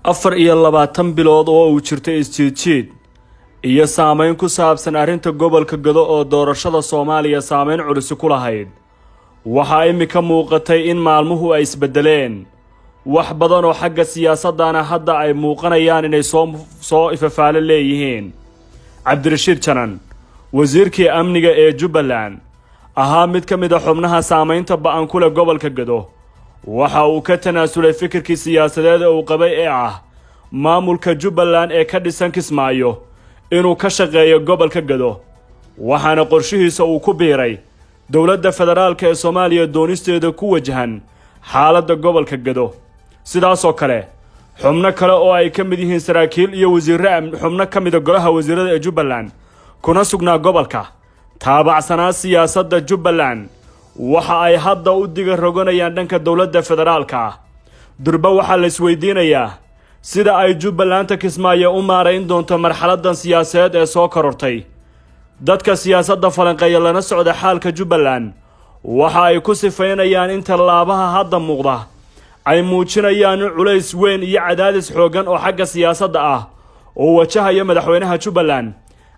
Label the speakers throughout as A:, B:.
A: 24 bilood oo uu jirtay isjiidjiid iyo saameyn ku saabsan arrinta gobolka Gado oo doorashada Soomaaliya saameyn culisi ku lahayd, waxaa iminka muuqatay in maalmuhu ay isbeddeleen, wax badan oo xagga siyaasaddana hadda ay muuqanayaan inay soo ifafaalo leeyihiin. Cabdirashiid Janan, wasiirkii amniga ee Jubbaland, ahaa mid ka mid ah xubnaha saamaynta ba'an ku leh gobolka Gado, waxa uu ka tanaasulay fikirkii siyaasadeed ee uu qabay ee ah maamulka Jubbaland ee ka dhisan Kismaayo inuu ka shaqeeyo gobolka Gado, waxaana qorshihiisa uu ku biiray dowladda federaalka ee Soomaaliya doonisteeda ku wajahan xaaladda gobolka Gado. Sidaasoo kale, xubno kale oo ay ka mid yihiin saraakiil iyo wasiirre, xubno ka mida golaha wasiirada ee Jubbaland kuna sugnaa gobolka, taabacsanaa siyaasadda Jubbaland, waxa ay hadda u diga roganayaan dhanka dowladda federaalka ah. Durba waxaa la isweydiinayaa sida ay Jubbalanta Kismaayo u maarayn doonto marxaladdan siyaasadeed ee soo korortay. Dadka siyaasadda falanqeeya lana socda xaalka Jubbaland waxa ay ku sifaynayaan in tallaabaha hadda muuqda ay muujinayaan in culays weyn iyo cadaadis xooggan oo xagga siyaasadda ah oo wajahaya madaxweynaha Jubbaland,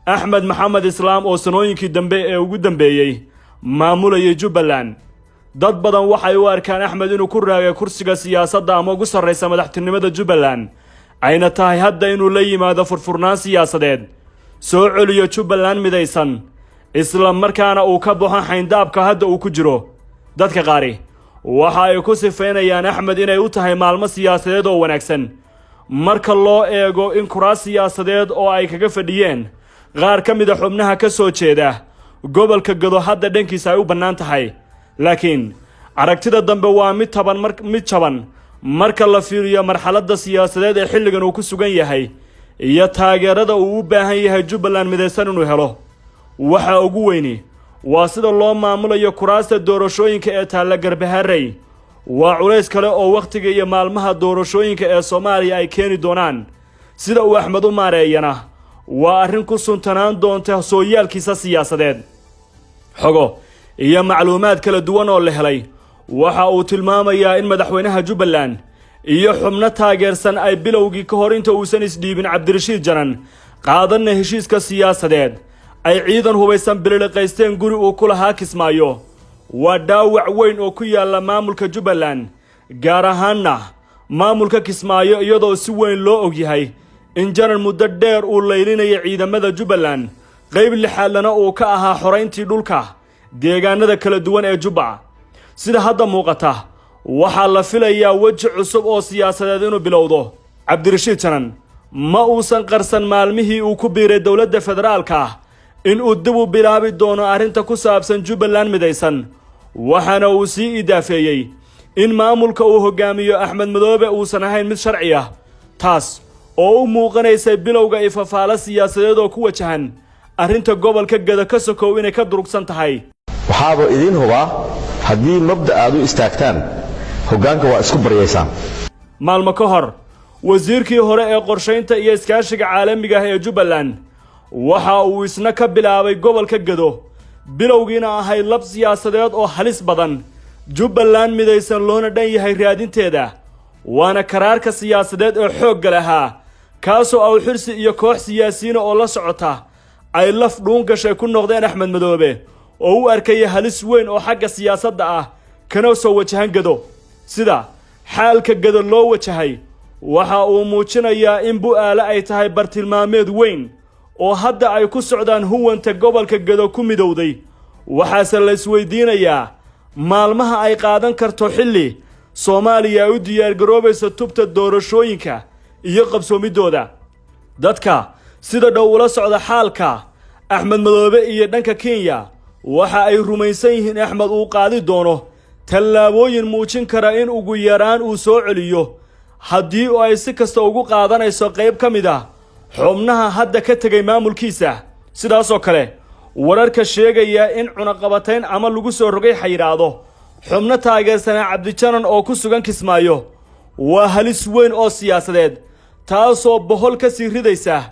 A: Axmed Maxamed Islaam, oo sanooyinkii dambe ee ugu dambeeyey maamulayay Jubbaland. Dad badan waxay u arkaan Axmed inuu ku raagay kursiga siyaasadda ama ugu sarraysa madaxtinimada Jubbaland, ayna tahay hadda inuu la yimaado furfurnaan siyaasadeed, soo celiyo Jubbaland midaysan, isla markaana uu ka baxo xayndaabka hadda uu ku jiro. Dadka qaari waxa ay ku sifaynayaan Axmed inay u tahay maalmo siyaasadeed oo wanaagsan, marka loo eego in kuraas siyaasadeed oo ay kaga fadhiyeen qaar ka mid ah xubnaha ka soo jeeda gobolka Gado hadda dhankiisa ay u bannaan tahay. Laakiin aragtida dambe waa mid taban, mid jaban, marka la fiiriyo marxaladda siyaasadeed ee xilligan uu ku sugan yahay iyo taageerada uu u baahan yahay Jubbaland midaysan inuu helo. Waxa ugu weyni waa sida loo maamulayo kuraasta doorashooyinka ee taalla Garbaharey. Waa culays kale oo wakhtiga iyo maalmaha doorashooyinka ee Soomaaliya ay keeni doonaan. Sida uu Axmed u maareeyana waa arrin ku suntanaan doonta sooyaalkiisa siyaasadeed. Xogo iyo macluumaad kala duwan oo la helay waxa uu tilmaamayaa in madaxweynaha Jubbaland iyo xubno taageersan ay bilowgii, ka hor inta uusan isdhiibin Cabdirashiid Janan qaadanna heshiiska siyaasadeed, ay ciidan hubaysan bililiqaysteen guri uu ku lahaa Kismaayo. Waa dhaawac weyn oo ku yaalla maamulka Jubbaland, gaar ahaanna maamulka Kismaayo, iyadoo si weyn loo og yahay in Janan muddo dheer uu laylinaya ciidamada Jubbaland, qayb lixaadlana uu ka ahaa xorayntii dhulka deegaanada kala duwan ee Jubba. Sida hadda muuqata, waxaa la filayaa weji cusub oo siyaasadeed inuu bilowdo. Cabdirashiid Janan ma uusan qarsan maalmihii uu ku biiray dowladda federaalka ah in uu dib u bilaabi doono arrinta ku saabsan Jubbaland midaysan, waxaana uu sii idaafeeyey in maamulka uu hogaamiyo Axmed Madoobe uusan ahayn mid sharci ah, taas oo u muuqanaysay bilowga ifafaalo siyaasadeed oo ku wajahan arrinta gobolka Gado ka sokow inay ka durugsan tahay.
B: Waxaaba idiin hubaa, haddii mabda aad u istaagtaan, hoggaanka waa isku baryaysaan.
A: Maalmo ka hor, wasiirkii hore ee qorshaynta iyo iskaashiga caalamiga ah ee Jubbaland waxa uu isna ka bilaabay gobolka Gado, bilowgiina ahayd lab siyaasadeed oo halis badan, Jubbaland midaysan loona dhan yahay raadinteeda, waana karaarka siyaasadeed ee xoogga lahaa, kaasoo Awxirsi iyo koox siyaasiyiina oo la socota ay laf dhuun gashay ku noqdeen Axmed Madoobe, oo u arkaya halis weyn oo xagga siyaasadda ah kana soo wajahan Gado. Sida xaalka Gado loo wajahay waxa uu muujinayaa in Bu'aale ay tahay bartilmaameed weyn oo hadda ay ku socdaan huwanta gobolka Gado ku midowday. Waxaase la isweydiinayaa maalmaha ay qaadan karto, xilli Soomaaliya ay u diyaargaroobayso tubta doorashooyinka iyo qabsoomiddooda. Dadka sida dhow ula socda xaalka Axmed Madoobe iyo dhanka Kenya waxa ay rumaysan yihiin Axmed uu qaadi doono tallaabooyin muujin kara in ugu yaraan uu soo celiyo, haddii ay si kasta ugu qaadanayso, qayb ka mid ah xubnaha hadda ka tegay maamulkiisa. Sidaasoo kale, wararka sheegaya in cunaqabatayn ama lagu soo rogay xayiraado xubno taageersanaa Cabdijanan oo ku sugan Kismaayo waa halis weyn oo siyaasadeed, taasoo bohol ka sii ridaysa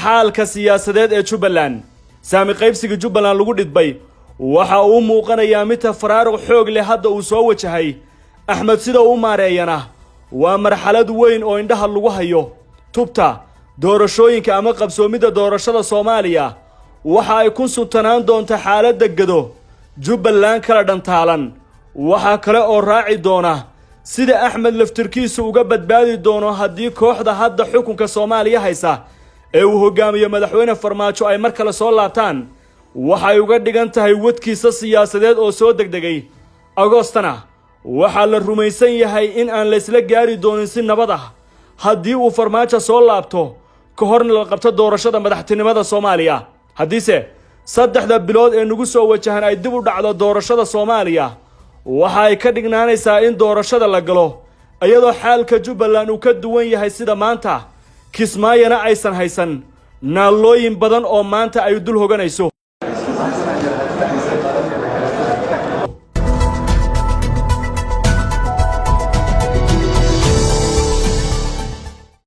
A: xaalka siyaasadeed ee Jubbaland. Saami qaybsiga Jubbaland lagu dhidbay waxa uu muuqanayaa mid tafaraaruq xoog leh hadda uu soo wajahay Axmed. Sida uu maareeyana Waa marxalad weyn oo indhaha lagu hayo. Tubta doorashooyinka ama qabsoomidda doorashada Soomaaliya waxa ay ku suntanaan doonta xaaladda Gedo, Jubbaland kala dhantaalan. Waxaa kale oo raaci doona sida Axmed laftirkiisu uga badbaadi doono haddii kooxda hadda xukunka Soomaaliya haysa ee uu hogaamiyo Madaxweyne Farmaajo ay mar kale soo laabtaan. Waxay uga dhigan tahay wadkiisa siyaasadeed oo soo degdegay. Agoostana waxaa la rumaysan yahay in aan laysla gaari doonin si nabad ah haddii uu Farmaajo soo laabto, ka horna la qabto doorashada madaxtinimada Soomaaliya. Haddiise 3da bilood ee nagu soo wajahan ay dib u dhacdo doorashada Soomaaliya, waxa ay ka dhignaanaysaa in doorashada la galo iyadoo xaalka Jubbaland uu ka duwan yahay sida maanta, Kismaayona aysan haysan naallooyin badan oo maanta ay dul hoganayso.